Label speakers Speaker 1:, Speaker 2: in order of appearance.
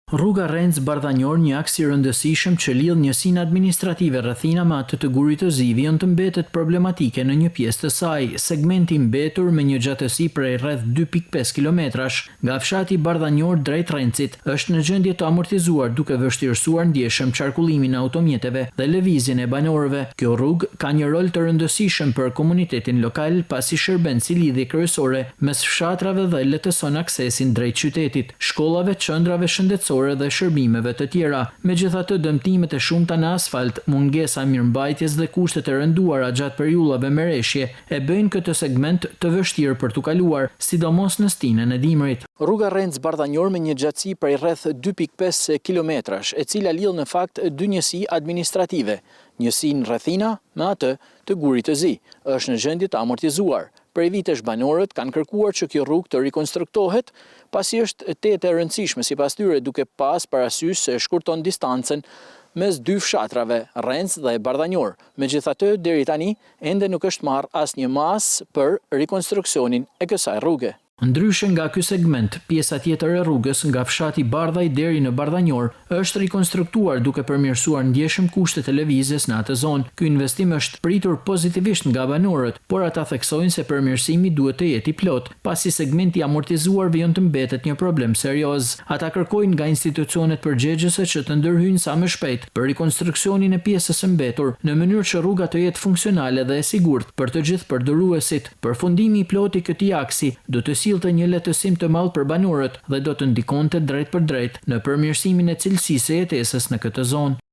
Speaker 1: Rruga Rrenc-Bardhanjor, një aks i rëndësishëm që lidh njësinë administrative Rrethina me atë të Gurit të Zi, vijon të mbetet problematike në një pjesë të saj. Segmenti i mbetur me një gjatësi prej rreth 2,5 kilometrash, nga fshati Bardhanjor drejt Rrencit, është në gjendje të amortizuar duke vështirësuar ndjeshëm qarkullimin e automjeteve dhe lëvizjen e banorëve. Kjo rrugë ka një rol të rëndësishëm për komunitetin lokal pasi shërben si lidhje kryesore mes fshatrave dhe lehtëson aksesin drejt qytetit, shkollave, qendrave shëndetësore dhe shërbimeve të tjera. Megjithatë, dëmtimet e shumta në asfalt, mungesa e mirëmbajtjes dhe kushtet e rënduara gjatë periudhave me reshje e bëjnë këtë segment të vështirë për t'u kaluar, sidomos në stinën e dimrit. Rruga Rrenc-Bardhanjor me një gjatësi prej rreth 2,5 kilometrash, e cila lidh në fakt dy njësi administrative, njësinë Rrethina me atë të Gurit të Zi, është në gjendje të amortizuar. Prej vitesh banorët kanë kërkuar që kjo rrugë të rikonstruktohet, pasi është tejet e rëndësishme sipas tyre duke pas parasysh se shkurton distancën mes dy fshatrave, Rrenc dhe Bardhanjor. Megjithatë, deri tani ende nuk është marrë asnjë masë për rikonstruksionin e kësaj rruge. Ndryshe nga ky segment, pjesa tjetër e rrugës nga fshati Bardhaj deri në Bardhanjor është rikonstruktuar duke përmirësuar ndjeshëm kushtet e lëvizjes në atë zonë. Ky investim është pritur pozitivisht nga banorët, por ata theksojnë se përmirësimi duhet të jetë i plotë, pasi segmenti i amortizuar vijon të mbetet një problem serioz. Ata kërkojnë nga institucionet përgjegjëse që të ndërhyjnë sa më shpejt për rikonstruksionin e pjesës së mbetur, në mënyrë që rruga të jetë funksionale dhe e sigurt për të gjithë përdoruesit. Përfundimi i plotë i këtij aksi do të sillte një lehtësim të madh për banorët dhe do të ndikonte drejtpërdrejt në përmirësimin e cilësisë së jetesës në këtë zonë.